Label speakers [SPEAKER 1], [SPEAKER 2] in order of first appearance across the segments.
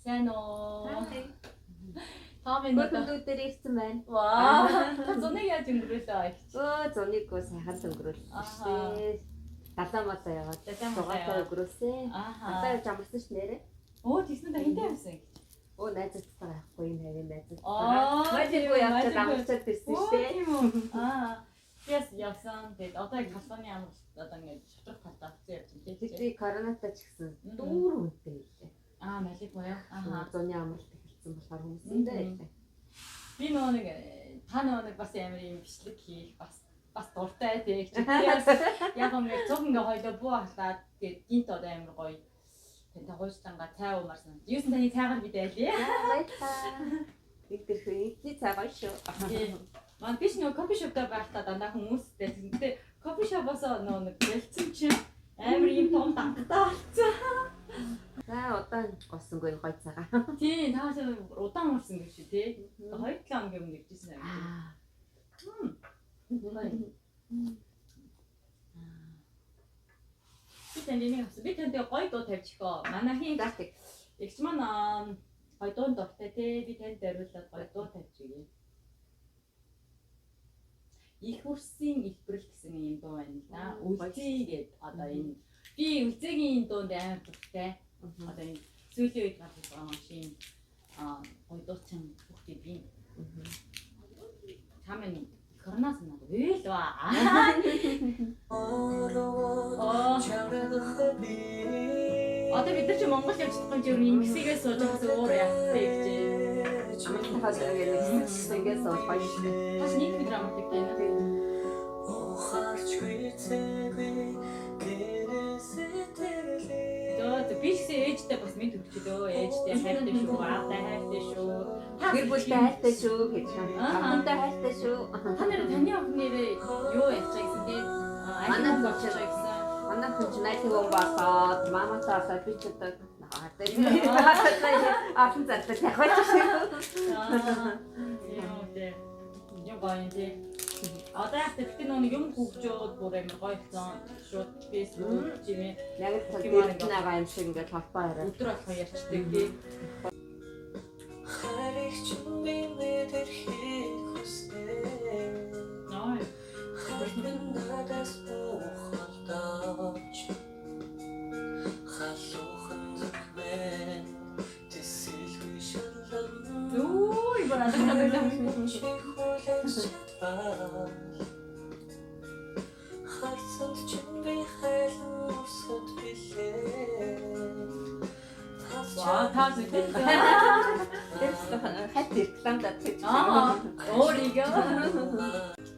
[SPEAKER 1] Сайн уу?
[SPEAKER 2] Хай.
[SPEAKER 1] Та минь
[SPEAKER 2] Гөрхөн
[SPEAKER 1] одоо
[SPEAKER 2] дүүдээр ирсэн байна.
[SPEAKER 1] Вау. Та зуныг яаж өнгөрөөлөө их?
[SPEAKER 2] Өө зуныг сайхан өнгөрөөлсөн
[SPEAKER 1] Ахаа.
[SPEAKER 2] шүү дээ. Далаа малаа яваад
[SPEAKER 1] Далаа малаа
[SPEAKER 2] дугаатай
[SPEAKER 1] яваад.
[SPEAKER 2] өнгөрөөсөн. Далаа
[SPEAKER 1] Ахаа.
[SPEAKER 2] явж амарсан ш нэрээ.
[SPEAKER 1] Өө тэгсэн та хинтээ явсан.
[SPEAKER 2] Өө найзуудтайгаа явахгүй юм хавийн
[SPEAKER 1] Аа,
[SPEAKER 2] найзуудтайгаа. Мажигүй явчихад
[SPEAKER 1] мажигүй.
[SPEAKER 2] амарчаад ирсэн шүү
[SPEAKER 1] Өө
[SPEAKER 2] дээ.
[SPEAKER 1] тийм үү. Аа. Би бас явсан. Тэгээд одоо яг халууны амралт одоо ингээд шудраг талдаа авсан явж байна
[SPEAKER 2] Тэр
[SPEAKER 1] тийм.
[SPEAKER 2] би коронатай ч гэсэн
[SPEAKER 1] Мгм.
[SPEAKER 2] дүүр үнэтэй байлээ.
[SPEAKER 1] Аа, малик буяа. Ахаа.
[SPEAKER 2] Зуны амралт эхэлсэн болохоор хүмүүсэндээ байлээ.
[SPEAKER 1] Би нөгөө нэг та нөгөө нэг бас амар юм бичлэг хийх бас дуртай тийм. Би бас яг ингээд цуг ингээ хоёлоо буу халаад тэгээд гинт одоо амар гоё. Тантай хуульчлангаа цай уумар санагд. Юусэн таны цайгаар бид айлээ.
[SPEAKER 2] Баярлалаа. Нэг дэрхүү ихний цай гоё шүү.
[SPEAKER 1] Тийм. Маань би ч нөгөө кофе шоптой байхдаа дандаа хүмүүстэй тэгтээ кофе шопоос нөгөө нэг бэлдсэн чинь амар юм том дангатаа болцсон.
[SPEAKER 2] За удаан госонгүй гоё цагаа.
[SPEAKER 1] Тийм, та ч удаан уурсан гэж чи тий. 2-7 хоног юм нэгжсэн юм.
[SPEAKER 2] Аа.
[SPEAKER 1] Би танд энийг авсан. Би танд гоё дуу тавьчих оо. Манай хин
[SPEAKER 2] За тэг.
[SPEAKER 1] Эгч маань гоё дуунд дуртай тий. Би танд зориулаад гоё дуу тавьж өгье. Их үрсийн илбэрэл гэсэн юм дуу байна л да. Үлзий гээд одоо энэ би үлзээгийн дуунд амар дуртай. Одоо энэ сүүлийн үед гарч байгаа машин гоё дуучин хүүхдээ би та минь коронаас надад үйл ба. Аа. Одоо бид нар чи Монгол явж чадахгүй юм чи ер нь ингэсийгээ сууж байгаас өөр яах вэ гэж.
[SPEAKER 2] Амралтынхаа ингээд нэг хэсэг ингээд сууж гоё шүү дээ.
[SPEAKER 1] Тас нэг өдөр амардаг тийм. Зөө зөө би ч гэсэн ээжтэй бас мэд өгчлөө. Ээжтэй хайртай шүү, аавтай хайртай шүү. Та
[SPEAKER 2] Гэр бүлтэй хайртай шүү гэж.
[SPEAKER 1] Аа.
[SPEAKER 2] Охинтой хайртай шүү.
[SPEAKER 1] Та нэр таны охин нэрээ юу ярьж байгаа гэсэн тийм.
[SPEAKER 2] Манай
[SPEAKER 1] Манай
[SPEAKER 2] хүн
[SPEAKER 1] болж байгаа гэсэн.
[SPEAKER 2] Манай хүн чинь найз хүн болоод маматай болоод би ч одоо олон зарлал явах шүү.
[SPEAKER 1] Аа. Юу тийм. Юм гоё юм тий. Одоо яг тэгтээ нэг юм хөгжөөд бүр амар гоё болсон. Шууд Facebook чимээ
[SPEAKER 2] Яг л тэр байгаа юм шиг ингээд холбоо яриа.
[SPEAKER 1] өдөр болгон ярьчдаг тий. Ной. Үгүй бүр алга
[SPEAKER 3] Харцанд чинь би хайлан урсгад билээ.
[SPEAKER 1] Ваа та зүгтэй.
[SPEAKER 2] Тэр хайт рекламдаад гэж.
[SPEAKER 1] Аа. Өөрийгөө.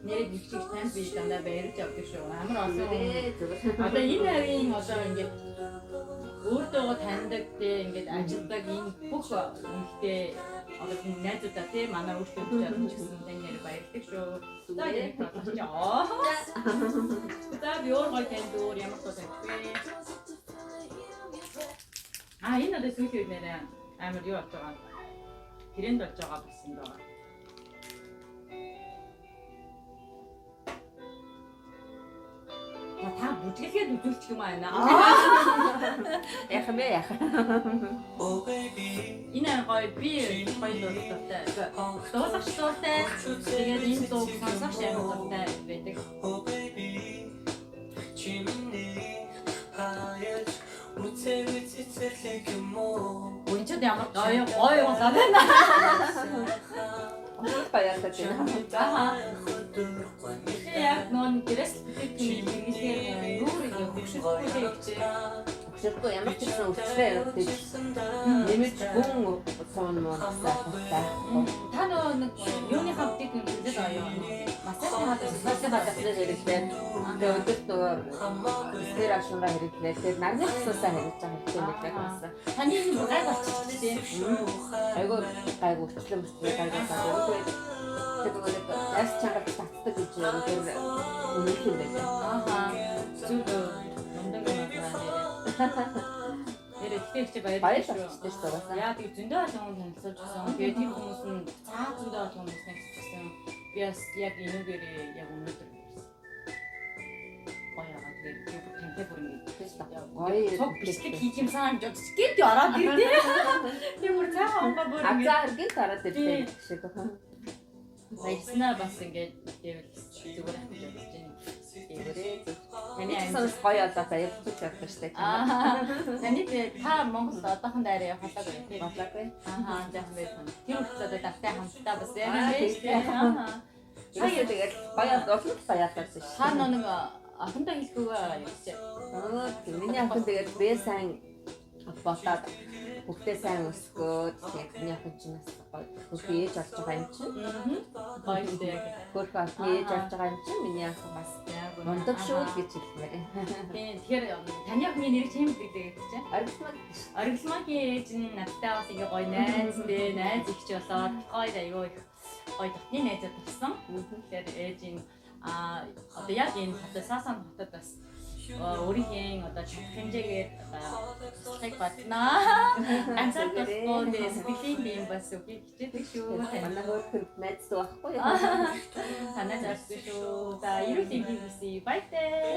[SPEAKER 1] Нэрээ бивчих танд би дандаа баярлж авдаг шүү. Амар олон.
[SPEAKER 2] Зүгээр зүгээр.
[SPEAKER 1] Одоо энэ авийн одоо ингээд өөртөөгөө таньдаг те ингээд ажилдаг энэ бүх эмэгтэй одоо хүн найзуудаа те манай өөртөө хүч ч гэсэн тань нэр баярлдаг шүү. За яг болчих. Аа. За би өөр гоё танд өөр ямар дуу тавьчих вэ? Аа энэ одоо сүүлийн үед нэрээ амар юу болж байгаа. Тренд болж байгаа болсон байгаа. Та бүжгэлгээд үзүүлчих юм аа.
[SPEAKER 2] Яах юм бэ яах.
[SPEAKER 3] Oh baby
[SPEAKER 1] Энэ амар гоё би гоё дуу дуртай. Дуулагч дуртай. Тэгээд энэ дууг сонсох амар дуртай байдаг.
[SPEAKER 3] Oh baby чи миний хаяж үцээ цэцэрлэг юм уу
[SPEAKER 1] Үн ч ямар гоё гоё болоо байна.
[SPEAKER 2] Гоё баярлалаа байна.
[SPEAKER 1] Аа. Тэгэхээр яг нөө гэрээс бүтээгдэхүүний хэрэглэхээр нүүр ингэ хөгшөрөхгүй л гэж.
[SPEAKER 2] Хөшөрөхгүй ямар ч гэсэн өвчлээ явдаг. Нэмэж гүн суун муу гэсэн байхгүй.
[SPEAKER 1] Та нөө нэг юуныхаа бүтээгдэхүүн хэрэглээд байгаа юу? Массажны хадас.
[SPEAKER 2] Массажны хадасны хэрэглээд тэгээ өдөрт нөгөө тэр ашингаа хэрэглээд тэгээд нарны хосоосаа хэрэглэж байгаа хэрэгтэй мэдлэг болсон.
[SPEAKER 1] Таны энэ гай болчихсон тийм.
[SPEAKER 2] Айгуу гайгүй өвчлөө мөчлөө гайгүй гайгүй. Тэр нөгөө нэг арьс чангарч татдаг гэж тэр үнэх юм байлаа.
[SPEAKER 1] Ааха. Зүг номдон юм байна. Тэр ихтэй чи баярлалаа.
[SPEAKER 2] Баяр болчихсон шүү дээ угаасаа.
[SPEAKER 1] Яа тэг зөндөө олон хүн танилцуулж гисэн. Тэгээд тэр хүмүүс нь цаа зөндөө олон хүмүүс танилцчихсан. Би бас яг энүүгээрээ яг өнөөдөр гоё яагаад тэгээд би бүр тантай бүр ингэж
[SPEAKER 2] Гоё
[SPEAKER 1] цуг бичлэг хийх юмсан гэж бодож гээд ороод ирдээ. Тийм бүр Хамбаа бүр ингээд
[SPEAKER 2] Азаа хэрэг тараад ирлээ гэх шиг.
[SPEAKER 1] Баярснаа бас ингээд гэвэл зүгээр ах гэж бодож байна.
[SPEAKER 2] Тэгвэрээ зүг.
[SPEAKER 1] Таны
[SPEAKER 2] Амжилт гоё болоо баярлаж чадсан шүү дээ.
[SPEAKER 1] Аа. Таны та Монголд одоохон дайраа явах болоогүй тийм.
[SPEAKER 2] Болоогүй.
[SPEAKER 1] Аа, жаахан байсан. Тэр хүртэл одоо давтай хамтдаа бас
[SPEAKER 2] Аа,
[SPEAKER 1] яг юм
[SPEAKER 2] тийм.
[SPEAKER 1] шүү.
[SPEAKER 2] Ерөөсөө тэгэл гоё болон баярлалаа шүү.
[SPEAKER 1] Та нэг охиндоо хэлэхгүйгээ явчих.
[SPEAKER 2] Аа, миний охин тэгэл бэ сайн болоод хүүхдээ сайн өсгөөд тэгээд миний охин чинь бас гоё хөрхөн ээж болж байгаа юм чинь.
[SPEAKER 1] Гоё шүү яг.
[SPEAKER 2] Хөрхөн охин ээж болж байгаа юм чинь миний охин бас
[SPEAKER 1] Яг үнэ.
[SPEAKER 2] мундаг шүү л гэж хэлмээр.
[SPEAKER 1] Тийм. Тэгэхээр таны охины нэр чинь хэм гэдэг чинь.
[SPEAKER 2] Оргилмаг
[SPEAKER 1] Оргилмагийн ээж нь надтай бас ингээ гоё найз дээ, найз ихч болоод гоё аюу их гоё дотны найзууд болсон. Тэгэхээр ээж нь а одоо яг энэ хотод Сасан хотод бас өөрийнхөө одоо чадах хэмжээгээр одоо туслахыг бодноо. Ганцаар туслахгүй дээ сэтгэлийн бие бас үгийг хичээдэг шүү.
[SPEAKER 2] Манай хөрхөн найз байхгүй юу?
[SPEAKER 1] Танаа зарсгүй шүү. За эрүүл энхийг хүсье. Баяртай.